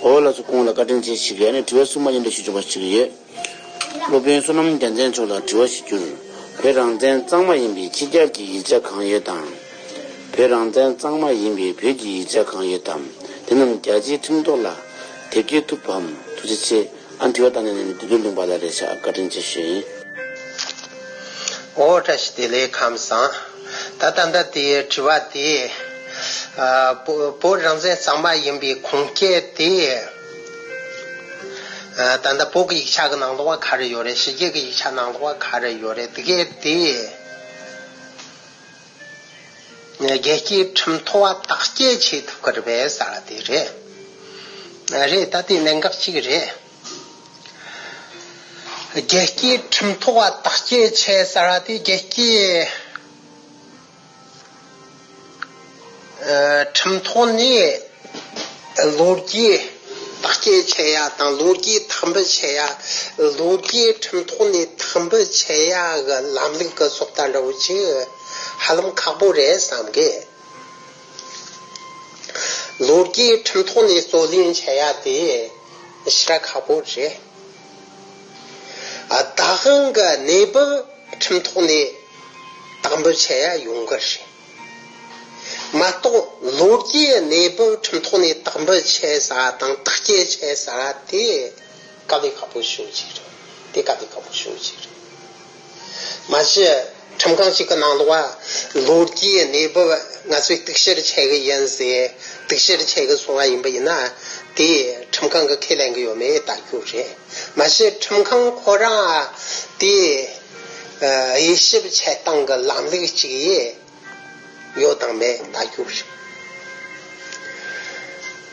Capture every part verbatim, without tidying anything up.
འོ་ལགས་སོ། ཁོང་ལ་བཀའ་དྲིན་ཆེ་ཞུ་གི་ཡོད། ཨ་ནི་དྲི་བ་གསུམ་པ་ཡིན་འདྲ་ཞུ་ཆོག་པ་ཞུ་གི་ཡོད། སློབ་དཔོན་བསོད་ནམས་རྒྱལ་མཚན་མཆོག་ལ་དྲི་བ་ཞུ་རྒྱུར། བོད་རང་བཙན་གཙང་མ་ཡིན་པའི་ཕྱི་རྒྱལ་གྱི་ཡིག་ཆ་གང་ཡོད་དམ། བོད་རང་བཙན་གཙང་མ་ཡིན་པའི་བོད་ཀྱི་ཡིག་ཆ་གང་ཡོད་དམ། དེ་རྣམས་རྒྱལ་སྤྱིའི་ཁྲིམས་ཐོག་ལ་དེབ་སྐྱེལ་ཐུབ་བམ། ཐུགས་རྗེ་ཆེ། ཨ་ནི་དྲི་བ་བཏང་ནས་ནི་བདུད་འདུལ་གླིང་པ་ལ་རེད་ཤག་བཀའ་དྲིན་ཆེ་ཞུ་ཡིན། འོ་བཀྲ་ཤིས་བདེ་ལེགས། ཁམས་བཟང་། ད་ད་ལྟ་དེའི་དྲི་བ་དེ། ཨ། བོད་བོད་རང་བཙན་གཙང་མ་ཡིན་པའི་ཁུངས་སྐྱེལ་དེ། ཨ། ད་ལྟ་བོད་ཀྱི་ཡིག་ཆ་གི་ནང་ལོགས་ག་རེ་ཡོད་རེད། ཕྱི་རྒྱལ་གྱི་ཡིག་ཆ་ནང་ལོགས་ག་རེ་ཡོད་རེད། དེ་གས་དེ། རྒྱལ་སྤྱིའི་ཁྲིམས་ཐོག་བ་དག་སྐྱེལ་བྱེད་ཐུབ་ཀྱི་རེད་པས་ཟེར་བ་དེ་རེད། རེད། ད་དེ་གནད་འགག་ཅིག་རེད། རྒྱལ་སྤྱིའི་ཁྲིམས་ཐོག་བ་དག་སྐྱེལ་བྱེད་ཟེར་བ་དེ། རྒྱལ་སྤྱིའི་ཨ། ཁྲིམས་ཐོག་ནས་ལོ་རྒྱུས་དག་སྐྱེལ་བྱེད་ཡ་དང་། ལོ་རྒྱུས་དག་འབུལ་བྱེད་ཡ། ལོ་རྒྱུས་ཁྲིམས་ཐོག་ནས་དག་འབུལ་བྱེད་ཡ་གི་ལམ་ལུགས་ཀྱི་སོགས་ད་འདྲ་བོ་ཅིག་ཧ་ལམ་ཁག་པོ་རེད་བསམ་གི། ལོ་རྒྱུས་ཁྲིམས་ཐོག་ནས་རྩོད་ལེན་བྱེད་ཡ་དེ་ཞེ་དྲག་ཁག་པོ་རེད། ཨ། བདག་དབང་གི་གནས་བབ་ཁྲིམས་ཐོག་ནས་དག་འབུལ་བྱེད་ཡ་ཡོང་གི་རེད། མ་གཏོགས་ལོ་རྒྱུས་གནས་བབ་ཁྲིམས་ཐོག་ནས་དག་འབུལ་བྱེད་ས་དང་དག་སྐྱེལ་བྱེད་ས་དེ་དཀའ་ལས་ཁག་པོ་ཞེ་པོ་ཅིག་རེད། དེ་དཀའ་ལས་ཁག་པོ་ཞེ་པོ་ཅིག་རེད། མ་གཞི་ཁྲིམས་ཁང་ཞིག་གི་ནང་ལོགས་ལོ་རྒྱུས་གནས་བབ་ང་ཚོས་གཏུག་བཤེར་བྱེད་གི་ཡིན་ཟེར། གཏུག་བཤེར་བྱེད་གི་སོང་བ་ཡིན་པ་ཡིན་ན། དེ་ཁྲིམས་ཁང་གི་ཁས་ལེན་གི་ཡོད་མེད་ལྟ་རྒྱུ་རེད། མ་གཞི་ཁྲིམས་ཁང་ཁོ་རང་དེ་དབྱེ་ཞིབ་བྱེད་སྟངས་ཀྱི་ལམ་ལུགས་ཅིག་ཡོད་དང་མེད་ལྟ་རྒྱུ་རེད།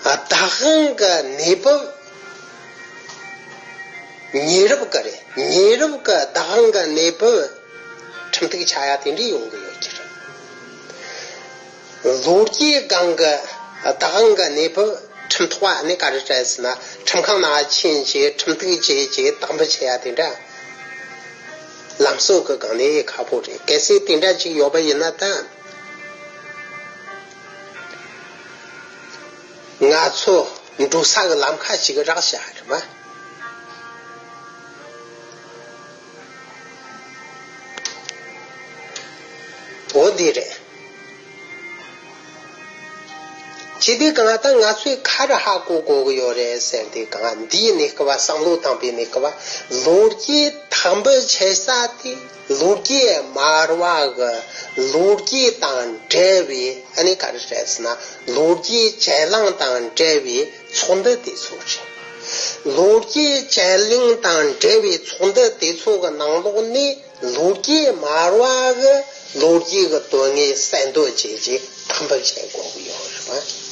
ཨ། བདག་དབང་གི་གནས་བབ། ཉེ་རབས་ཀྱི་རེད། ཉེ་རབས་ཀྱི་བདག་དབང་གི་གནས་བབ་ཁྲིམས་གཏུག་བྱ་ཡ་དེ་འདྲ་ཡོང་གི་ཡོད་ཀྱི་རེད། ལོ་རྒྱུས་སྒང་གི་བདག་དབང་གི་གནས་བབ་ཁྲིམས་ཐོག་ཨ་ནི་ག་རེ་རེད་ཟེར་ན། ཁྲིམས་ཁང་ནང་ཕྱིན་བྱས་ཁྲིམས་གཏུག་བྱས་བྱས་དག་འབུལ་བྱེད་ཡ་དེ་འདྲ་ལམ་སྲོལ་གི་སྒང་ནས་ཁག་པོ་རེད། གལ་སྲིད་དེ་འདྲ་ཅིག་ཡོད་པ་ཡིན་ན་ད། ང་ཚོ་འགྲོ་ས་གི་ལམ་ཁ་ཞིག་རག་བཞག་རེད་པ། འོ་འདི་རེད། ཅི་སྟེ་གང་ལྟར་ང་ཚོས་ག་རེ་ཧ་གོ་དགོས་ཀྱི་ཡོད་རེད་ཟེར་དུས་གང་། འདིའི་གནས་སྐབས་བསམ་བློ་བཏང་པའི་གནས་སྐབས་ལོ་རྒྱུས་དག་འབུལ་བྱེད་ས་དེ། ལོ་རྒྱུས་མ་ར་བ་གི་ལོ་རྒྱུས་དང་འབྲེལ་བའི་ཨ་ནི་ག་རེ་རེད་ཟེར་ན། ལོ་རྒྱུས་བཅས་ལང་དང་འབྲེལ་བའི་ཚོགས་འདུ་དེ་ཚོ་རེད། ལོ་རྒྱུས་བཅས་ལང་དང་འབྲེལ་བའི་ཚོགས་འདུ་དེ་ཚོ་གི་ནང་ལོགས་ནས་ལོ་རྒྱུས་མ་ར་བ་གི་ལོ་རྒྱུས་གི་དོན་དངོས་གསལ་འདོན་བྱས་རྗེས་དག་འབུལ་བྱེད་དགོས་ཀྱི་ཡོད་རེད་པ།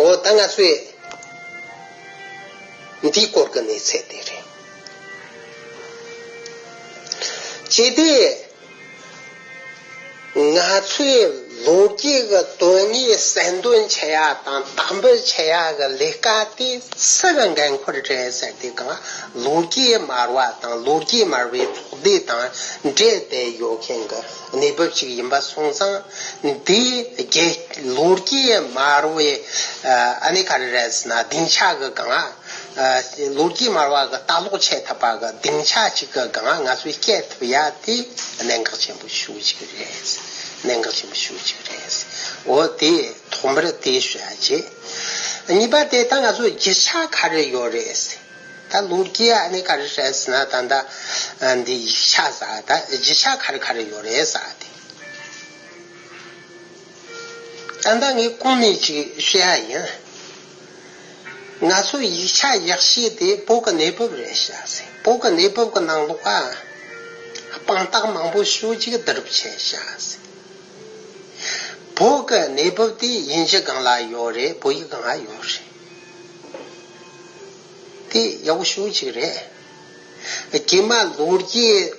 འོ་ད་ང་ཚོས་འདིའི་སྐོར་གྱི་གནས་ཚུལ་དེ་རེད། ཅི་སྟེ་ང་ཚོས་ལོ་རྒྱུས་ཀྱི་དོན་དངོས་གསལ་འདོན་བྱེད་ཡ་དང་དག་འབུལ་བྱེད་ཡ་གི་ལས་ཀ་དེ་སུ་གི་འགན་ཁུར་རེད་ཟེར་དུས་གང་། ལོ་རྒྱུས་མ་ར་བ་དང་ལོ་རྒྱུས་མ་ར་བའི་ཚོགས་སྡེ་དང་འབྲེལ་བསྡད་ཡོད་མཁན་གྱི་གནས་བབ་ཅིག་ཡིན་པ་སོང་ཙང་། འདིའི་རྒྱལ་ལོ་རྒྱུས་མ་ར་བའི་ཨ་ནི་ག་རེ་རེད་ཟེར་ན། སྡིངས་ཆ་གི་སྒང་། ཨ། ལོ་རྒྱུས་མ་ར་བ་གི་ལྟ་ཀློག་བྱེད་ཐུབ་པ་གི་སྡིངས་ཆ་ཅིག་གི་སྒང་ང་ཚོས་སྐྱེལ་ཐུབ་ཡ་དེ་གནད་འགག་ཆེན་པོ་ཞེ་པོ་ཅིག་རེད། གནད་འགག་ཆེན་པོ་ཞེ་པོ་ཅིག་རེད། འོ་དེ་ཐོག་མར་དེ་ཞུ་ཡ་བྱེད། གཉིས་པ་དེ་ད་ང་ཚོ་རྒྱུ་ཆ་ག་རེ་ཡོད་རེད། ད་ལོ་རྒྱུས་ཨ་ནི་ག་རེ་རེད་ཟེར་ན། ད་ད་འདི་ཡིག་ཆ་ཟེར། ད་རྒྱུ་ཆ་ག་རེ་ག་རེ་ཡོད་རེད་ཟེར་དེ། ད་ལྟ་ངས་གོང་ནས་ཅིག་བཤད་ཡ་ཡིན། ང་ཚོ་ཡིག་ཆ་ཡག་ཤོས་དེ་བོད་ཀྱི་གནས་བབ་རེད་ཤག་ཟེར། བོད་ཀྱི་གནས་བབ་ཀྱི་ནང་ལོགས་ཨ། དཔང་རྟགས་མང་པོ་ཞེ་པོ་ཅིག་བསྡུ་རུབ་བྱས་ཤག་ཟེར། བོད་ཀྱི་གནས་བབ་དེ་དབྱིན་ཇི་སྒང་ལ་ཡོད་རེད། བོད་ཡིག་སྒང་ལ་ཡོད་རེད། དེ་ཡག་པོ་ཞེ་པོ་ཅིག་རེད། རྗེས་མ་ལོ་རྒྱུས་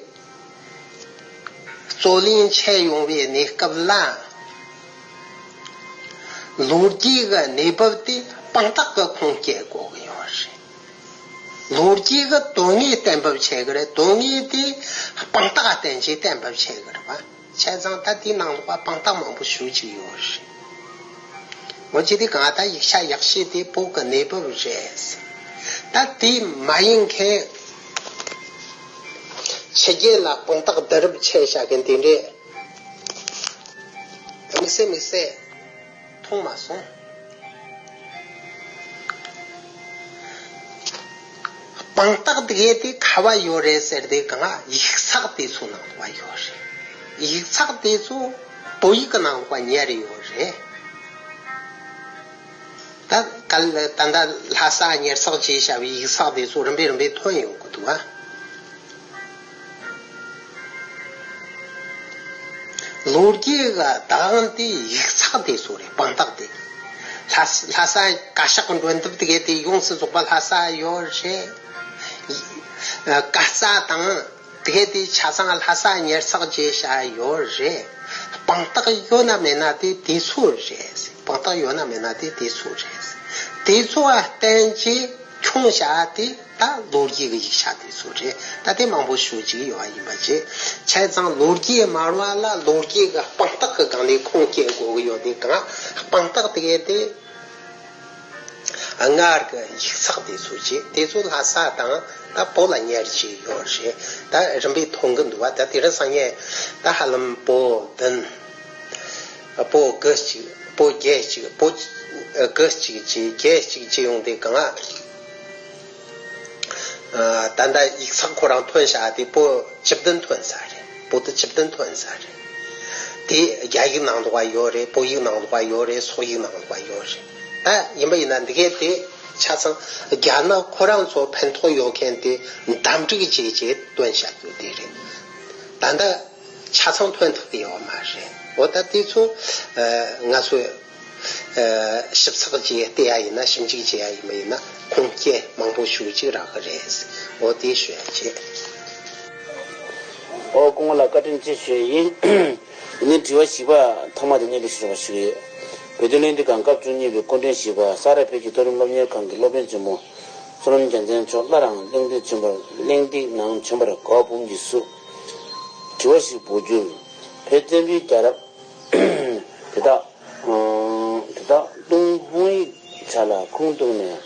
རྩོད་གླེང་བྱས་ཡོང་བའི་གནས་སྐབས་ལ། ལོ་རྒྱུས་ཀྱི་གནས་བབ་དེ་དཔང་རྟགས་ཀྱི་ཁུངས་སྐྱེལ་དགོས་ཀྱི་ཡོད་རེད། ལོ་རྒྱུས་ཀྱི་དོན་དངོས་གཏན་འབེབས་བྱེད་ཀྱི་རེད། དོན་དངོས་དེ་དཔང་རྟགས་བསྟན་བྱས་གཏན་འབེབས་བྱེད་ཀྱི་རེད་པ། བྱས་ཙང་ད་དེའི་ནང་ལོགས་པ་དཔང་རྟགས་མང་པོ་ཞེ་པོ་ཅིག་ཡོད་རེད། འོ་ཅི་དེ་གང་ད་ཡིག་ཆ་ཡག་ཤོས་དེ་བོད་ཀྱི་གནས་བབ་རེད། ད་དེ་མ་ཡིན་མཁན་ཕྱི་རྒྱལ་ལ་དཔང་རྟགས་བསྡུ་རུབ་བྱས་བཞག་མཁན་དེ་འདྲས་དམིགས་བསལ་དམིགས་བསལ་མཐོང་མ་སོང་། དཔང་རྟགས་དེ་གའི་དེ་ག་བ་ཡོད་རེད་ཟེར་དེ་གང་ཡིག་ཚགས་དེ་ཚོ་ནང་ལོགས་ཡོད་རེད། ཡིག་ཚགས་དེ་ཚོ་བོད་ཡིག་གི་ནང་ལོགས་ཉར་ཡོད་རེད། ད་གལ་ད་ལྟ་ལྷ་ས་ཉར་ཚགས་བྱས་བྱ་བའི་ཡིག་ཚགས་དེ་ཚོ་རིམ་པས་རིམ་པས་ཐོན་ཡོང་གི་འདུག་ཨ། ལོ་རྒྱུས་ཀྱི་བདག་དབང་དེ་ཡིག་ཚགས་དེ་ཚོ་རེད། དཔང་རྟགས་དེ། ལྷ་ས་ལྷ་ས་བཀའ་ཤག་གི་མགྲོན་དུབ་དེ་གའི་དེ་ཡོངས་སུ་རྫོགས་པ་ལྷ་ས་ཡོད་རེད། ཡི་ཨ་བཀའ་རྩ་དང་དེ་གའི་དེ་ཆ་ཚང་ལྷ་ས་ཉར་ཚགས་བྱས་བྱ་ཡོད་རེད། དཔང་རྟགས་ཡོད་ན་མེད་ན་དེ་དེ་ཚོ་རེད། དཔང་རྟགས་ཡོད་ན་མེད་ན་དེ་དེ་ཚོ་རེད། དེ་ཚོ་ལ་བརྟེན་གྱིས་ཁྱོང་བྱ་དེ་ད་ལོ་རྒྱུས་ཀྱི་ཡིག་ཆ་དེ་ཚོ་རེད། ད་དེ་མང་པོ་ཞེ་ཅིག་ཡོད་པ་ཡིན་པ་བྱས། བྱས་ཙང་ལོ་རྒྱུས་སྨྲ་བ་ལ་ལོ་རྒྱུས་ཀྱི་དཔང་རྟགས་ཀྱི་སྒང་ནས་ཁུངས་སྐྱེལ་དགོས་ཀྱི་ཡོད་དེ་གང་དཔང་རྟགས་དེ་གའི་དེ་སྔར་གྱི་ཡིག་ཚགས་དེ་ཚོ་བྱས། དེ་ཚོ་ལྷ་ས་དང་ད་བོད་ལ་ཉར་གྱི་ཡོད་རེད། ད་རིམ་པས་མཐོང་གི་འདུག་བ། ད་དེ་རིང་སང་ཉིན་ད་ཧ་ལམ་བོད་བདུན། བོད་དགུ་གཅིག་བོད་བརྒྱད་གཅིག་བོད་དགུ་གཅིག་བཅས་བརྒྱད་གཅིག་བཅས་ཡོང་དུས་གང་ཨ། ད་ལྟ་ཡིག་ཚགས་ཁོ་རང་ཐོན་བཞག་དེ་བོད་བཅུ་བདུན་ཐོན་ས་རེད། བོད་དུ་བཅུ་བདུན་ཐོན་ས་རེད། དེ་རྒྱ་ཡིག་ནང་ལོགས་ཡོད་རེད། བོད་ཡིག་ནང་ལོགས་ཡོད་རེད། སོག་ཡིག་ནང་ལོགས་ཡོད་རེད། ད་ཡིན་པ་ཡིན་ན་འདི་གས་དེ་ཆ་ཚང་རྒྱ་ནག་ཁོ་རང་ཚོ་ཕན་ཐོགས་ཡོད་མཁན་དེ་འདམ་སྒྲིག་བྱས་བྱས་བཏོན་བཞག་རྒྱུ་དེ་རེད། ད་ལྟ་ཆ་ཚང་ཐོན་ཐུབ་ཀྱི་ཡོད་མ་རེད། འོ་ད་དེ་ཚོ་ང་ཚོས་ཞིབ་ཚགས་བྱས་བལྟས་ཡ་ཡིན་ན། ཞིབ་འཇུག་བྱས་ཡ་ཡིན་པ་ཡིན་ན་ཁུངས་སྐྱེལ་མང་པོ་ཞེ་ཅིག་རག་གི་རེད། འོ་དེ་ཞུ་ཡ་བྱས། ཨོ་སྐུ་ངོ་ལགས་བཀའ་དྲིན་ཆེ་ཞུ་ཡ་ཡིན། དེ་ནས་དྲི་བ་བཞི་པ་ཐོག་མ་དེ་སྙན་སྒྲོན་ཞུ་རོགས་ཞུ་གི་ཡོད། བོད་དོན་གླེང་སྟེགས་ཁང་སྐབས་བཅུ་གཉིས་པའི་སྐུ་མགྲོན་བཞི་པ་ས་རཱ་བོད་ཀྱི་མཐོ་རིམ་སློབ་གཉེར་ཁང་གི་སློབ་དཔོན་ཆེན་མོ་བསོད་ནམས་རྒྱལ་མཚན་མཆོག་སླར་ཡང་གླེང་སྟེགས་བྱོན་པར་གླེང་སྟེགས་ནང་བྱོན་པར་དགའ་བ་སྤུན་གྱིས་བསུ། དྲི་བ་ཞིག་འབུལ་རྒྱུར། བོད་བཙན་པོའི་རྒྱལ་རབས་དེ་དག་དེ་དག་ཏུན་ཧོང་ཡིག་ཆ་ལ་ཁུངས་གཏུགས་ནས་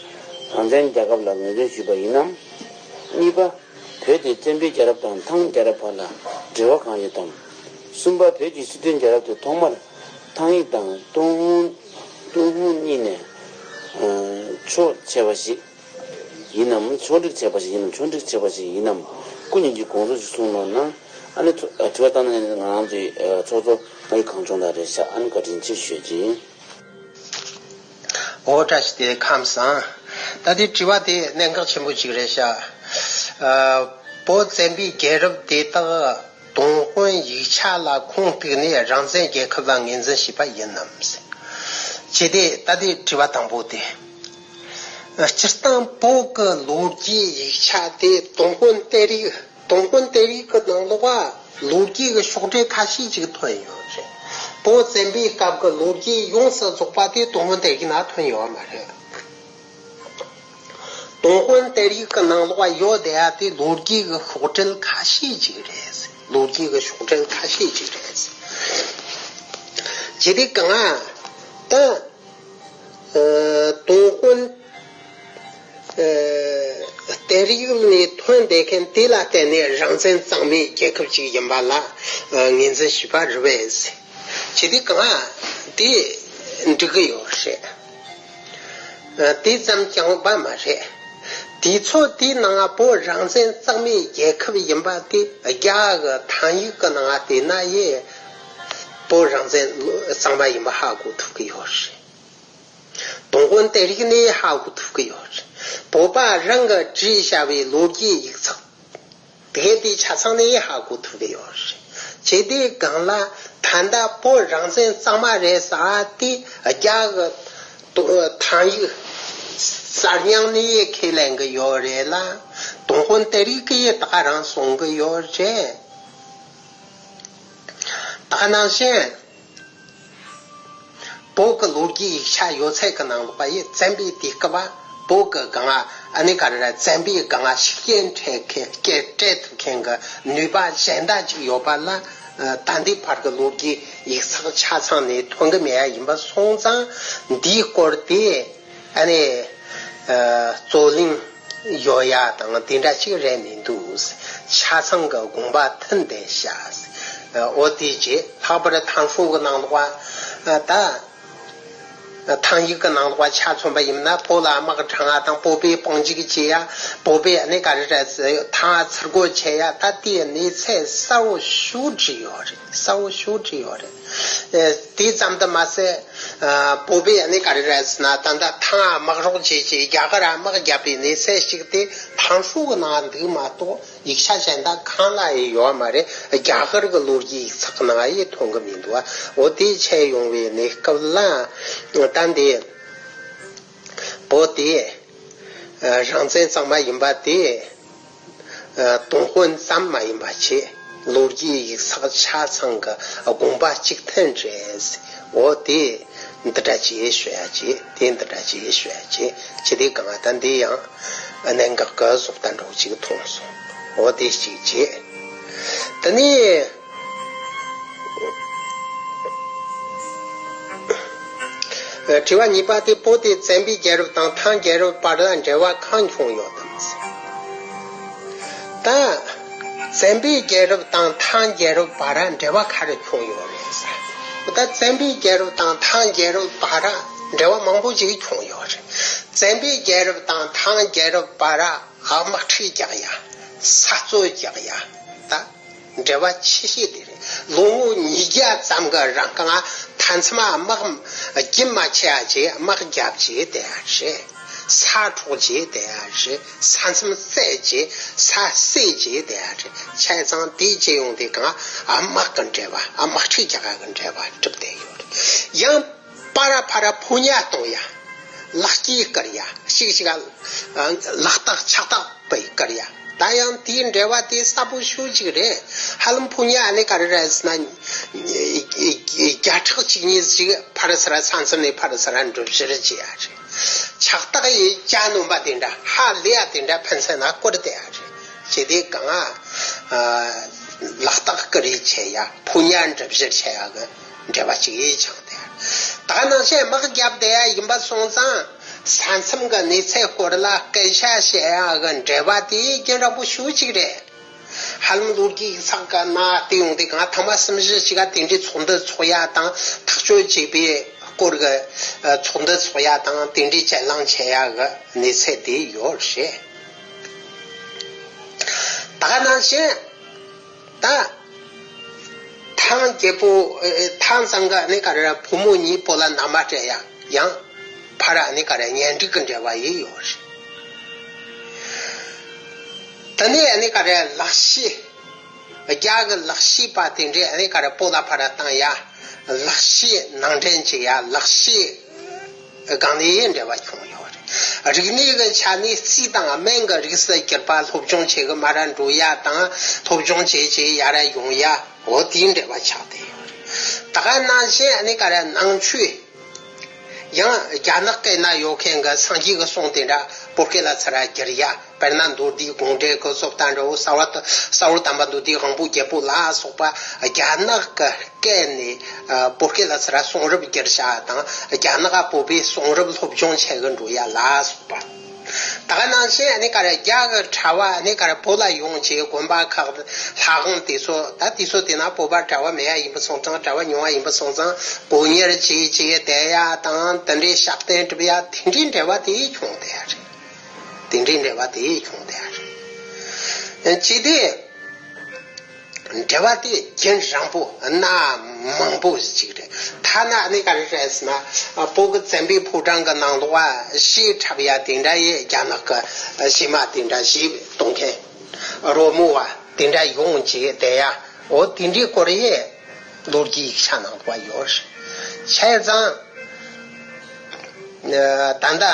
རང་བཙན་རྒྱལ་ཁབ་ལ་ངོས་འཛིན་ཞུས་པ་ཡིན་ནམ། གཉིས་པ། བོད་དེ་བཙན་པོའི་རྒྱལ་རབས་དང་ཐང་རྒྱལ་རབས་བར་ལ་འབྲེལ་བ་གང་ཡོད་དམ། གསུམ་པ། བོད་ཀྱི་སྲིད་དོན་རྒྱལ་རབས་དེ་ཐོག་མར་ཐང་ཡིག་དང་ཏུན་ཧོང་ཏུན་ཧོང་གཉིས་ནས་ཕྱོགས་ཕྱེ་བ་ཞིག་ཡིན་ནམ། ཕྱོགས་སྒྲིག་བྱས་པ་ཞིག་ཡིན་ནམ། ཕྱོགས་སྒྲིག་བྱས་པ་ཞིག་ཡིན་ནམ། སྐུ་ཉིད་ཀྱི་དགོངས་ཚུལ་ཞིག་གསུངས་གནང་ན། ཨ་ནི་དྲི་བ་བཏང་ན་ང་རང་ཚོའི་ཚོགས་གཙོ་ང་ཡི་གངས་ལྗོངས་དང་རེད་ཤག་ཨ་ནི་བཀའ་དྲིན་ཆེ་ཞུ་རྒྱུ་ཡིན། འོ་བཀྲ་ཤིས་བདེ་ལེགས་ཁམས་བཟང་། ད་ལྟའི་དྲི་བ་དེ་གནད་འགག་ཆེན་པོ་ཞིག་རེད་ཤག་ཨ། བོད་བཙན་པོའི་རྒྱལ་རབས་དེ་དག་ཏུན་ཧོང་ཡིག་ཆ་ལ་ཁུངས་གཏུགས་ནས་རང་བཙན་རྒྱལ་ཁབ་ལ་ངོས་འཛིན་བྱས་པ་ཡིན་ནམ། ཅེས་དེ་ད་ལྟའི་དྲི་བ་དང་པོ་དེ། སྤྱིར་བཏང་བོད་ཀྱི་ལོ་རྒྱུས་ཡིག་ཆ་དེ་ཏུན་ཧོང་གཏེར་ཡིག་ཏུན་ཧོང་གཏེར་ཡིག་གི་ནང་ལོགས་ལ་ལོ་རྒྱུས་ཀྱི་ཤོག་དྲིལ་ཁ་ཤས་ཅིག་ཐོན་ཡོད་རེད། བོད་བཙན་པོའི་སྐབས་ཀྱི་ལོ་རྒྱུས་ཡོངས་སུ་རྫོགས་པ་དེ་ཏུན་ཧོང་གཏེར་ཡིག་ནང་ཐོན་ཡོད་མ་རེད། ཏུན་ཧོང་གཏེར་ཡིག་གི་ནང་ལོགས་ལ་ཡོད་བསྡད་ཡ་དེ་ལོ་རྒྱུས་ཀྱི་ཤོག་དྲིལ་ཁ་ཤས་ཅིག་རེད། ལོ་རྒྱུས་ཀྱི་ཤོག་དྲིལ་ཁ་ཤས་ཅིག་རེད། ཇི་སྟེ་གང་ལྟར། ཨ། ཏུན་ཧོང་གཏེར་ཡིག་ནས་ཐོན་བསྡད་མཁན་དེ་ལ་བརྟེན་ནས་རང་བཙན་གཙང་མའི་རྒྱལ་ཁབ་ཅིག་ཡིན་པ་ལ་ངོས་འཛིན་བྱས་པ་རེད་པས། ཇི་སྟེ་གང་དེ་འགྲིག་གི་ཡོད་རེད། དེ་ཙམ་ཀྱང་བ་མ་རེད། དུས་ཚོད་དེའི་ནང་བོད་རང་བཙན་གཙང་མའི་རྒྱལ་ཁབ་ཡིན་པ་དེ་རྒྱ་གི་ཐང་ཡིག་གི་ནང་བལྟས་ན་ཡང་བོད་རང་བཙན་གཙང་མ་ཡིན་པ་ཧ་གོ་ཐུབ་ཀྱི་ཡོད་རེད། ཏུན་ཧོང་གཏེར་ཡིག་ནས་ཧ་གོ་ཐུབ་ཀྱི་ཡོད་རེད། བོད་པ་རང་གིས་བྲིས་བཞག་པའི་ལོ་རྒྱུས་ཡིག་ཚགས་དེ་དེ་ཆ་ཚང་ནས་ཧ་གོ་ཐུབ་ཀྱི་ཡོད་རེད། ཇི་སྟེ་གང་ལ་ད་ལྟ་བོད་རང་བཙན་གཙང་མ་རེད་ཟེར་དེ་རྒྱ་གི་ཐང་ཡིག་གསར་རྙིང་ནས་ཁས་ལེན་གྱི་ཡོད་རེད་ལ། ཏུན་ཧོང་གཏེར་ཡིག་གིས་ད་ག་རང་གསུང་གི་ཡོད་རེད། ད་ག་ནང་བཞིན། བོད་ཀྱི་ལོ་རྒྱུས་ཡིག་ཆ་ཡོད་ཚད་ཀྱི་ནང་ལོགས་ལ་ཡང་བཙན་པོའི་དུས་སྐབས་བོད་ཀྱི་སྒང་ལ་ཨ་ནི་ག་རེ་རེད། བཙན་པོའི་སྒང་ལ་ཤུགས་རྐྱེན་སྤྲད་མཁན་སྤྲད་ཐུབ་མཁན་གྱི་ནུས་པ་གཞན་དག་ཅིག་ཡོད་པ་ལ་ ད་ལྟའི་བར་གྱི་ལོ་རྒྱུས་ཡིག་ཚགས་ཆ་ཚང་ནས་ཐོན་གི་མེད་ཡ་ཡིན་པ་སོང་ཙང་འདིའི་སྐོར་དེ་ཨ་ནི་རྩོད་གླེང་ཡོད་ཡ་དང་དེ་འདྲ་ཅིག་རེད་མི་འདུག་ཆ་ཚང་གི་དགོངས་པ་མཐུན་བསྡད་ཤག་འོ་དེ་རྗེས་ལྷག་པར་ཐང་ཧྲུའུ་གི་ནང་ལོགས་ད། ཐང་ཡིག་གི་ནང་ལོགས་ཆ་མཚོན་པ་ཡིན་ན་བོད་ལ་དམག་དྲངས་ཡ་དང་བོད་པའི་དཔུང་འཇུག་བྱེད་ཡ། བོད་པའི་གནས་ག་རེ་རེད་ཟེར་ཐང་ཚུར་རྒོལ་བྱེད་ཡ། ད་དེའི་གནས་ཚད་གསལ་བོ་ཞེ་དྲག་བྲིས་ཡོད་རེད། གསལ་བོ་ཞེ་དྲག་བྲིས་ཡོད་རེད། དེ་ཙམ་དུ་མ་ཟད། བོད་པའི་གནས་ག་རེ་རེད་ཟེར་ན་ད་ལྟ་ཐང་དམག་རོགས་བྱེད་ཀྱི་རྒྱ་གར་དམག་བརྒྱབ་པའི་གནས་ཚད་ཞིག་དེ་ཐང་ཧྲུའུ་གི་ནང་འདུག་མ་གཏོགས། ཡིག་ཆ་གཞན་དག་གང་ལ་ཡང་ཡོད་མ་རེད། རྒྱ་གར་གྱི་ལོ་རྒྱུས་ཡིག་ཚགས་ནང་ཡང་མཐོང་གི་མི་འདུག་འོ་དེ་བྱས་ཡོང་བའི་གནས་སྐབས་ལ་ད་འདི་བོད་དེ་རང་བཙན་གཙང་མ་ཡིན་པ་དེ་དུས་དགོང་ཙམ་མ་ཡིན་པ་བྱས་ལོ་རྒྱུས་ཡིག་ཚགས་ཆ་ཚང་གི་དགོངས་པ་གཅིག་མཐུན་རེད། འོ་དེ། འདི་འདྲ་ཅིག་ཞུ་ཡ་ཅིག་དེ་འདི་འདྲ་ཅིག་ཞུ་ཡ་ཅིག་ཅི་སྟེ་གང་ལྟར་འདི་ཡང་གནད་འགག་གི་བཟོ་ལྟ་འདྲ་ཅིག་མཐོང་སོང་། འོ་དེ་ཅིག་བྱས། དེ་ནས་དྲི་བ་གཉིས་པ་དེ་བོད་དེ་བཙན་པོའི་རྒྱལ་རབས་དང་ཐང་རྒྱལ་རབས་བར་ལ་འབྲེལ་བ་གང་བྱུང་ཡོད་དམ། ད། བཙན་པོའི་རྒྱལ་རབས་དང་ཐང་རྒྱལ་རབས་བར་འབྲེལ་བ་ག་རེ་བྱུང་ཡོད་རེད་ཟེར། ད་བཙན་པོའི་རྒྱལ་རབས་དང་ཐང་རྒྱལ་རབས་བར་འབྲེལ་བ་མང་པོ་ཞིག་བྱུང་ཡོད་རེད། བཙན་པོའི་རྒྱལ་རབས་དང་ཐང་རྒྱལ་རབས་བར་དམག་འཁྲུག་རྒྱག་ཡ། ས་རྩོད་རྒྱག་ཡ། ད་འབྲེལ་བ་ཆེ་ཤོས་དེ་རེད། ལོ་ངོ་ཉིས་བརྒྱ་ཙམ་གྱི་རིང་གང་མཐའ་མཚམས་དམག་རྒྱུན་མ་ཆད་ཡ་ཅིག་དམག་རྒྱབ་ཅིག་དེ་ཡ་རེད། ས་འཕྲོག་བྱས་བསྡད་ཡ་རེད། ས་མཚམས་བཙལ་བྱས་ས་བསད་བྱས་བསྡད་ཡ་རེད། བྱས་ཙང་དེའི་རྗེས་ཡོང་དེ་གང་དམག་གི་འབྲེལ་བ། དམག་འཁྲུག་རྒྱག་ཡ་གི་འབྲེལ་བ་གྲུབ་བསྡད་ཡོད་རེད། ཡང་ཕར་ར་ཕར་ར་ཕོ་ཉ་གཏོང་ཡ། ལག་སྐྱེས་བསྐུར་ཡ། ཞིག་ཞིག་ལག་རྟགས་ཕྱག་རྟགས་པའི་བསྐུར་ཡ། ད་ཡང་དེའི་འབྲེལ་བ་དེ་གསལ་པོ་ཞེ་ཅིག་རེད། ཧ་ལམ་ཕོ་ཉ་ཨ་ནི་ག་རེ་རེད་ཟེར་ན། བརྒྱ་ཕྲག་གཅིག་གཉིས་ཅིག་ཕར་ར་ཚུར་ར་ས་མཚམས་ནས་ཕར་ར་ཚུར་ར་འགྲུལ་བཞུད་བྱེད་ཡ་རེད། ཕྱག་རྟགས་ཡི་གྱ་ནོམ་པ་དེ་འདྲ་ཧ་ལས་ཡ་དེ་འདྲ་ཕན་ཚུན་ན་བསྐུར་བསྡད་ཡ་རེད། བྱས་དེ་གང་ཨ། ལག་རྟགས་བསྐུར་རེས་བྱེད་ཡ། ཕོ་ཉ་འགྲུལ་བཞུད་བྱེད་ཡ་གི་འབྲེལ་བ་ཅིག་ཡིན་ཀྱང་དེ། ད་ག་ནང་བཞིན་དམག་རྒྱབ་བསྡད་ཡ་ཡིན་པ་སོང་ཙང་། ས་མཚམས་ཀྱི་གནས་ཚད་སྐོར་ལ་སྐད་ཆ་བཤད་ཡ་གི་འབྲེལ་བ་དེ་རྒྱུན་རིང་པོ་ཞེ་ཅིག་རེད། ཧ་ལམ་ལོ་རྒྱུས་ཡིག་ཚགས་ཀྱི་ནང་བལྟས་ཡོང་དུས་གང་ཐེངས་མ་གསུམ་བཞི་ཅིག་ག་དེ་འདྲའི་ཚོགས་འདུ་ཚོགས་ཡ་དང་ཐག་གཅོད་བྱས་པའི་སྐོར་གྱི་ཚོགས་འདུ་ཚོགས་ཡ་དང་དེ་འདྲའི་གྱེན་ལངས་བྱེད་ཡ་གི་གནས་ཚད་དེ་ཡོད་རེད། ད་ག་ནང་བཞིན། ད། ཐང་རྒྱལ་པོ། ཨེ། ཐང་ཚང་གི་ཨ་ནི་ག་རེ་བུ་མོ་གཉིས་བོད་ལ་མནའ་མ་སྤྲད་ཡ། ཡང་། ཕར་ཨ་ནི་ག་རེ་གཉེན་སྒྲིག་གི་འབྲེལ་བ་ཡིན་ཡོད་རེད། དེ་ནས་ཨ་ནི་ག་རེ་ལག་ཤེས། རྒྱ་གི་ལག་ཤེས་པ་དེ་འདྲས་ཨ་ནི་ག་རེ་བོད་ལ་ཕར་བཏང་ཡ། ལག་ཤེས་ནང་འདྲེན་བྱེད་ཡ། ལག་ཤེས། སྒང་ནས་འབྲེལ་བ་བྱུང་ཡོད་རེད། རིག་གནས་ཀྱི་ཆ་ནས་རྩིས་དང་སྨན་གྱི་རིགས་སུ་གྱུར་པ་སློབ་སྦྱོང་བྱེད་གི་མར་འགྲོ་ཡ་དང་སློབ་སྦྱོང་བྱེད་བྱེད་ཡར་ཡོང་ཡ། འོ་དེའི་འབྲེལ་བ་ཆགས་བསྡད་ཡོད་རེད། ད་ག་ནང་བཞིན་ཨ་ནི་ག་རེ་ནང་ཆོས། ཡང་རྒྱ་ནག་སྐད་ན་ཡོད་མཁན་གྱི་སངས་རྒྱས་ཀྱི་གསུང་དེ་འདྲ་བོད་སྐད་ལ་ཚུར་བསྒྱུར་ཡ། དཔེར་ན་མདོ་སྡེའི་དགོངས་འགྲེལ་གྱི་སོ་ལྟ་འདྲ་བོ། ས་བ་ས་བོ་དམ་པ་མདོ་སྡེའི་དབང་པོ་རྒྱལ་པོ་ལ་སོགས་པ་རྒྱ་ནག་གི་སྐད་ནས་བོད་སྐད་ལ་ཚུར་གསུང་རབ་བསྒྱུར་བྱ་དང་རྒྱ་ནག་ག་བོད་པའི་གསུང་རབ་སློབ་སྦྱོང་བྱེད་གི་འགྲོ་ཡ་ལ་སོགས་པ། ད་ག་ནང་བཞིན་ཨ་ནི་ག་རེ་རྒྱ་གི་གྲྭ་བ་ཨ་ནི་ག་རེ་བོད་ལ་ཡོང་བྱས་དགོན་པ་ཁག་ལྷ་ཁང་དེ་ཚོ། ད་དེ་ཚོ་དེ་ན་བོད་པ་གྲྭ་བ་མེད་ཡ་ཡིན་པ་སོང་ཙང་། གྲྭ་བ་ཉུང་བ་ཡིན་པ་སོང་ཙང་དགོན་གཉེར་བྱས་བྱས་བསྡད་ཡ་དང་དེ་འདྲའི་ཞབས་བརྟན་སྒྲུབ་ཡ་དེ་འདྲའི་འབྲེལ་བ་དེ་བྱུང་བསྡད་ཡ་རེད། དེ་འདྲའི་འབྲེལ་བ་དེ་བྱུང་བསྡད་ཡ་རེད། ཅི་སྟེ། འབྲེལ་བ་དེ་རྒྱུན་རིང་པོ་གནའ་མང་པོ་ཞིག་རེད། ཐ་ན་ཨ་ནི་ག་རེ་རེད་ཟེར་ན། བོད་ཀྱི་བཙན་པོའི་ཕོ་བྲང་གི་ནང་ལོགས་བ་གཞས་འཁྲབ་ཡ་དེ་འདྲ་ཡི་རྒྱ་ནག་གི་གཞས་མ་དེ་འདྲ་གཞས་གཏོང་མཁན་རོལ་མོ་བ་དེ་འདྲ་ཡོང་བྱས་བསྡད་ཡ། འོ་དེ་འདྲའི་སྐོར་ཡི་ལོ་རྒྱུས་ཡིག་ཆ་ནང་ལོགས་བ་ཡོད་རེད། བྱས་ཙང་ད་ལྟ།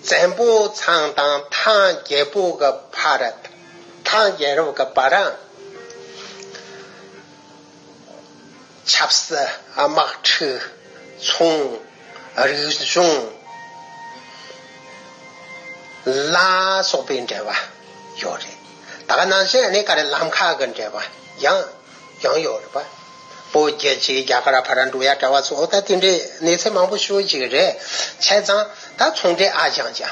བཙན་པོ་ཚང་དང་ཐང་རྒྱལ་པོ་གི་བར། ཐང་རྒྱལ་རབས་ཀྱི་བར་ཆབ་སྲིད། དམག་འཁྲུག་ཚོང་། རིག་གཞུང་ལ་སོགས་པའི་འབྲེལ་བ་ཡོད་རེད། ད་ག་ནང་བཞིན་ཨ་ནི་ག་རེ་ལམ་ཁ་གི་འབྲེལ་བ་ཡང་། ཀྱང་ཡོད་རེད་པ། བོད་རྒྱལ་སྤྱིའི་རྒྱ་གར་ཕར་འགྲོ་ཡ་གྲྭ་བ་ཚོ་ད་དེ་འདྲའི་གནས་ཚུལ་མང་པོ་ཞེ་པོ་ཅིག་རེད། བྱས་ཙང་ད་ཚོང་འབྲེལ་ཨ་ཅང་ཅང་།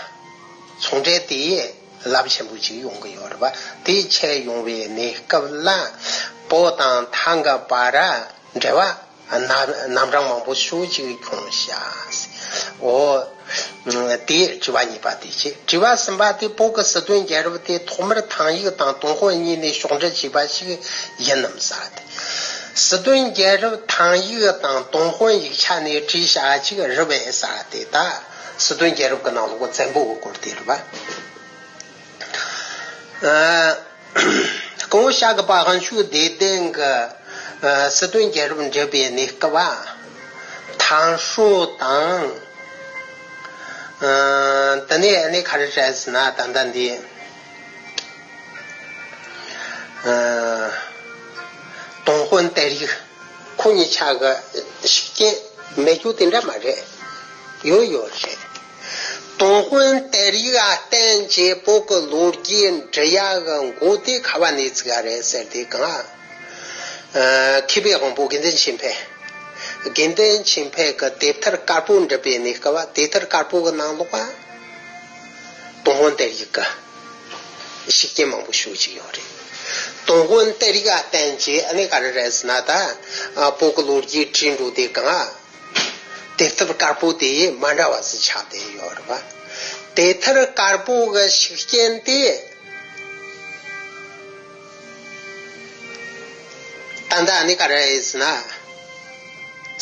ཚོང་འབྲེལ་དེའི་རླབས་ཆེན་པོ་ཅིག་ཡོང་གི་ཡོད་རེད་པ། དེ་ཆེ་ཡོང་བའི་གནས་སྐབས་ལ་བོད་དང་ཐང་གི་བར་འབྲེལ་བ་རྣམ་གྲངས་མང་པོ་ཞེ་པོ་ཅིག་ཁྱོངས་ཤག་འོ། དེ་དྲི་བ་གཉིས་པ་དེ་བྱས། དྲི་བ་གསུམ་པ་དེ་བོད་ཀྱི་སྲིད་དོན་རྒྱལ་རབས་དེ་ཐོག་མར་ཐང་ཡིག་དང་ཏུན་ཧོན་གཉིས་ནས་ཕྱོགས་འགྲེལ་བྱས་པ་ཞིག་ཡིན་ནམ་ཟེར་ཏེ། སྲིད་དོན་རྒྱལ་རབས་ཐང་ཡིག་དང་ཏུན་ཧོན་ཡིག་ཆ་ནས་བྲིས་བཞག་ཅིག་རེད་པས་ཟེར་ཏེ། ད་སྲིད་དོན་རྒྱལ་རབས་ཀྱི་ནང་ལོགས་བཙན་པོ་གི་སྐོར་དེ་རེད་པ། ཨ། སྐུ་ངོ་ཤཱཀྱ་པ་དབང་ཕྱུག་བདེ་ལྡན་གྱི་ཨ་སྲིད་དོན་རྒྱལ་རབས་འབྲི་བའི་གནས་སྐབས་ཨ། ཐང་ཧྲོ་དང་། ཨ། དེ་ནས་ཨ་ནི་ག་རེ་རེད་ཟེར་ན་ད་ལྟ་འདི། ཨ། ཏུན་ཧོན་གཏེར་ཡིག་ཁོ་གཉིས་ཆ་གི་ཤུགས་རྐྱེན་མེད་རྒྱུ་དེ་འདྲ་མ་རེད། ཡོད་ཡོད་རེད། ཏུན་ཧོན་གཏེར་ཡིག་ཨ་བརྟེན་བྱས་བོད་ཀྱི་ལོ་རྒྱུས་འབྲི་ཡ་གི་འགོ་དེ་ག་བ་ནས་བཙུགས་ཡ་རེད་ཟེར་དུས་གང་། ཨ། མཁས་པའི་དབང་པོ་དགེ་འདུན་ཆོས་འཕེལ། དགེ་འདུན་ཆོས་འཕེལ་གྱི་དེབ་ཐེར་དཀར་པོ་འབྲི་བའི་གནས་སྐབས་དེབ་ཐེར་དཀར་པོ་གི་ནང་ལོགས་ཨ། ཏུན་ཧོན་གཏེར་ཡིག་གི་ཤུགས་རྐྱེན་མང་པོ་ཞེ་པོ་ཅིག་ཡོད་རེད། ཏུན་ཧོན་གཏེར་ཡིག་ཨ་བརྟེན་བྱས་ཨ་ནི་ག་རེ་རེད་ཟེར་ན་ད། ཨ། བོད་ཀྱི་ལོ་རྒྱུས་བྲིས་འགྲོ་དུས་གང་། དེབ་ཐེར་དཀར་པོ་དེ་མ་འདྲ་བ་ཟིག་ཆགས་བསྡད་ཡོད་རེད་པ། དེབ་ཐེར་དཀར་པོ་གི་ཤུགས་རྐྱེན་དེ། ད་ལྟ་ཨ་ནི་ག་རེ་རེད་ཟེར་ན།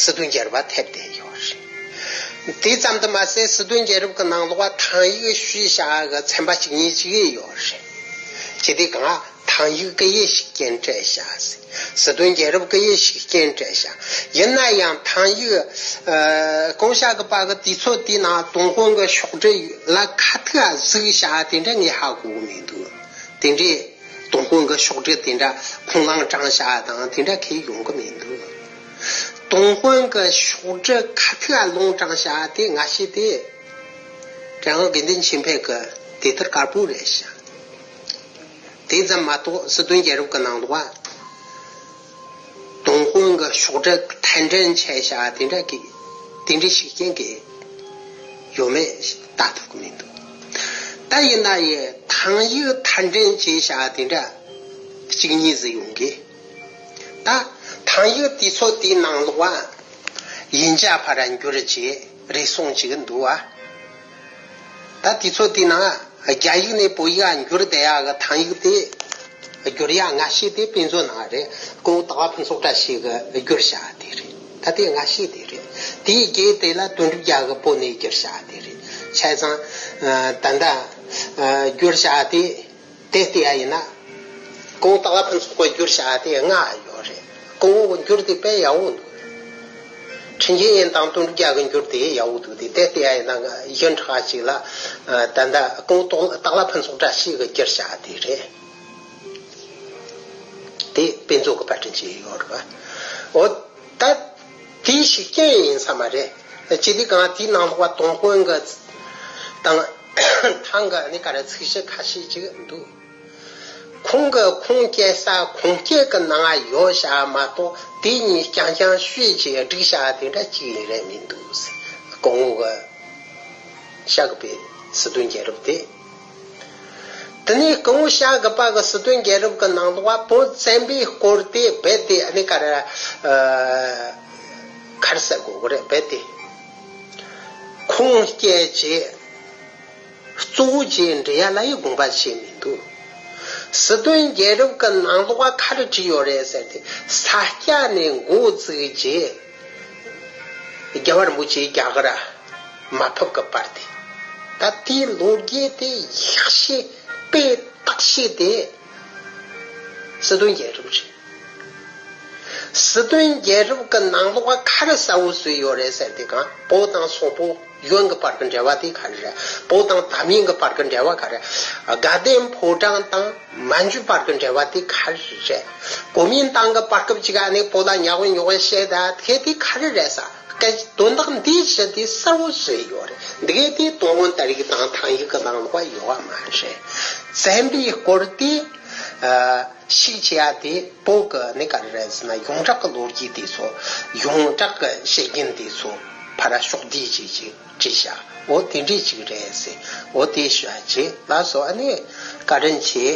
སྲིད་དོན་རྒྱལ་རབས་ཐེབས་བསྡད་ཡོད་རེད། དེ་ཙམ་དུ་མ་ཟད་སྲིད་དོན་རྒྱལ་རབས་ཀྱི་ནང་ལོགས་ཐང་ཡིག་བཤུས་བཞག་གི་ཚན་པ་གཅིག་གཉིས་ཅིག་ཡོད་རེད། བྱས་དུས་གང་ཐང་ཡིག་གི་ཡེ་ཤུགས་རྐྱེན་སྤྲད་བཞག་ཟེར། སྲིད་དོན་རྒྱལ་རབས་གི་ཡེ་ཤུགས་རྐྱེན་སྤྲད་བཞག་ཡིན་ན་ཡང་ཐང་ཡིག་ཨ། གོང་ཤཱཀྱ་པ་གི་དུས་ཚོད་དེའི་ནང་ཏུན་ཧོན་གྱི་ཤོག་དྲིལ་ལ་ཁ་ཐུག་གཟིགས་བཞག་དེ་འདྲ་ངས་ཧ་གོ་གི་མི་འདུག་དེ་འདྲའི། ཏུན་ཧོན་གྱི་ཤོག་དྲིལ་དེ་འདྲ་ཁུངས་ལུང་དྲངས་བཞག་དང་དེ་འདྲ་གང་ཡང་ཡོང་གི་མི་འདུག་ཏུན་ཧོན་གྱི་ཤོག་དྲིལ་ཁ་ཐུག་ལུང་དྲངས་བཞག་དེ་ང་ཤེས་དེ། དྲན་དབང་དགེ་འདུན་ཆོས་འཕེལ་གྱི་དེབ་ཐེར་དཀར་པོ་རེད་ཤག་དེ་ཙམ་མ་གཏོགས་སྲིད་དོན་རྒྱལ་རབས་ཀྱི་ནང་ལོགས་ཏུན་ཧོན་གྱི་ཤོག་དྲིལ་ཐད་འདྲེན་བྱས་བཞག་དེ་འདྲ་གི་དེ་འདྲའི་ཤུགས་རྐྱེན་གྱི་ཡོད་མེད་ལྟ་ཐུབ་ཀྱི་མི་འདུག་ད་ཡིན་ན་ཡང་ཐང་ཡིག་ཐད་འདྲེན་བྱས་བཞག་དེ་འདྲ་གཅིག་གཉིས་ཟིག་ཡོང་གི་ད་ཐང་ཡིག་དུས་ཚོད་དེའི་ནང་ལོགས་ཡིན་ཆ་ཕར་འགྱུར་བྱས་རེ་ཟུང་ཅིག་འདུག་བ། ད་དུས་ཚོད་དེའི་ནང་རྒྱ་ཡིག་ནས་བོད་ཡིག་འགྱུར་བསྡད་ཡག་གི་ཐང་ཡིག་དེ་བསྒྱུར་ཡག་སྔ་ཤོས་དེ་དཔེ་མཛོད་ནང་རེད། སྐུ་ངོ་སྟག་ལྷ་ཕུན་ཚོགས་བཀྲ་ཤིས་ཀྱིས་བསྒྱུར་བཞག་དེ་རེད། ད་དེ་སྔ་ཤོས་དེ་རེད། དེའི་རྗེས་དེ་ལ་དོན་གྲུབ་རྒྱལ་གྱིས་བོད་ནས་བསྒྱུར་བཞག་དེ་རེད། བྱས་ཙང་ད་ལྟ་བསྒྱུར་བཞག་དེ། དེ་བལྟས་ཡ་ཡིན་ན། སྐུ་ངོ་སྟག་ལྷ་ཕུན་ཚོགས་ཀྱིས་བསྒྱུར་བཞག་དེ་ལྔ་ཡོད་རེད། སྐུ་ངོ་གི་འགྱུར་དེ་དཔེ་ཡག་པོ་འདུག་ཁྲི་འབྱིན་དབྱངས་དང་དོན་གྲུབ་རྒྱལ་གྱི་འགྱུར་དེ་ཡག་པོ་འདུག་དེ་དེ་བལྟས་ཡ་ཡིན་ན་ཡིན་ཁྲག་ཅིག་ལ། ད་ལྟ་སྐུ་ངོ་སྟག་ལྷ་ཕུན་ཚོགས་བཀྲ་ཤིས་ཀྱིས་བསྒྱུར་བཞག་དེ་རེད། དེ་དཔེ་མཛོད་ཀྱི་པར་སྐྲུན་བྱས་ཡོད་རེད་པ། འོ། ད་དེའི་ཤུགས་རྐྱེན་ཡིན་ས་མ་རེད། ཅི་སྟེ་གང་དེའི་ནང་ལོགས་པ་ཏུན་ཧོན་གྱི་དང་ཐང་གི་ནི་ག་རེ་ཚིག་གཞི་ཁ་ཤས་ཅིག་འདུག་ཁོང་གི་ཁུངས་སྐྱེལ་ས་ཁུངས་སྐྱེལ་གྱི་ནང་ཡོད་བཞག་མ་གཏོགས་དེ་གཉིས་རྐྱང་རྐྱང་བཤུས་ཀྱིས་བསྒྲིགས་བཞག་དེ་འདྲ་ཅིག་ཡིན་རེད་མི་འདུག་སྐུ་ངོ་གི་ཤཱཀྱ་པའི་སྲིད་དོན་རྒྱལ་རབས་དེ། དེ་ནས་སྐུ་ངོ་ཤཱཀྱ་པ་གི་སྲིད་དོན་རྒྱལ་རབས་ཀྱི་ནང་ལོགས་བོད་བཙན་པོའི་སྐོར་དེ་རྦད་དེ་ཨ་ནི་ག་རེ། ཨ། ག་རེ་ཟེར་དགོས་ཀྱི་རེད། རྦད་དེ་ཁུངས་སྐྱེལ་བྱས་གཙོ་བོ་བྱས་འབྲི་ཡ་ལ་ཡི་དགོངས་པ་བཞེས་མི་འདུག་སྲིད་དོན་རྒྱལ་རབས་ཀྱི་ནང་ལོགས་ག་རེ་བྲིས་ཡོད་རེད་ཟེར་ཏེ་ས་སྐྱ་ནས་འགོ་བཙུགས་རྗེས། རྒྱལ་བ་རིན་པོ་ཆེ་རྒྱ་གར་མ་ཕེབས་ཀྱི་བར་དེ། ད་དེའི་ལོ་རྒྱུས་དེ་ཡག་ཤོས་དཔེ་བརྟག་ཤོས་དེ་སྲིད་དོན་རྒྱལ་རབས་རེད། སྲིད་དོན་རྒྱལ་རབས་ཀྱི་ནང་ལོགས་ག་རེ་གསལ་བོ་བཟོས་ཡོད་རེད་ཟེར་དུས་གང་བོད་དང་སོག་པོ་ཡོན་གྱི་བར་གྱི་འབྲེལ་བ་དེ་ག་རེ་རེད། བོད་དང་འཛམ་གླིང་གི་བར་གྱི་འབྲེལ་བ་ག་རེ། དགའ་ལྡན་ཕོ་བྲང་དང་མན་ཇུ་བར་གྱི་འབྲེལ་བ་དེ་ག་རེ་རེད། གོ་མིན་ཏང་གི་བར་སྐབས་ཅིག་ཨ་ནི་བོད་ལ་ཉག་ཉོག་བཤད་ད་དེ་དེ་ག་རེ་རེད་ས། སྐད་དོན་དག་འདིའི་ཕྱི་དེ་གསལ་བོ་བཟོས་ཡོད་རེད། འདི་གའི་དེ་ཏུན་ཧོན་གཏེར་ཡིག་དང་ཐང་ཡིག་གི་ནང་ལོགས་ཡོད་བ་མ་རེད། བཙན་པོའི་སྐོར་དེ་ ཨ་ཤིག་བྱེད་ཡ་དེ་བོད་གི་ནི་ག་རེ་རེད་ཟེར་ན། ཡོངས་གྲགས་ཀྱི་ལོ་རྒྱུས་དེ་ཚོ། ཡོངས་གྲགས་ཀྱི་བཤད་རྒྱུན་དེ་ཚོ་ཕར་ཕྱོགས་བསྡུས་བྱས་ཅིག་བྲིས་བཞག་འོ་དེ་འདྲས་ཅིག་རེད་ཟེར། འོ་དེ་ཞུ་ཡ་བྱས། ལགས་སོ། ཨ་ནི་བཀའ་དྲིན་ཆེ།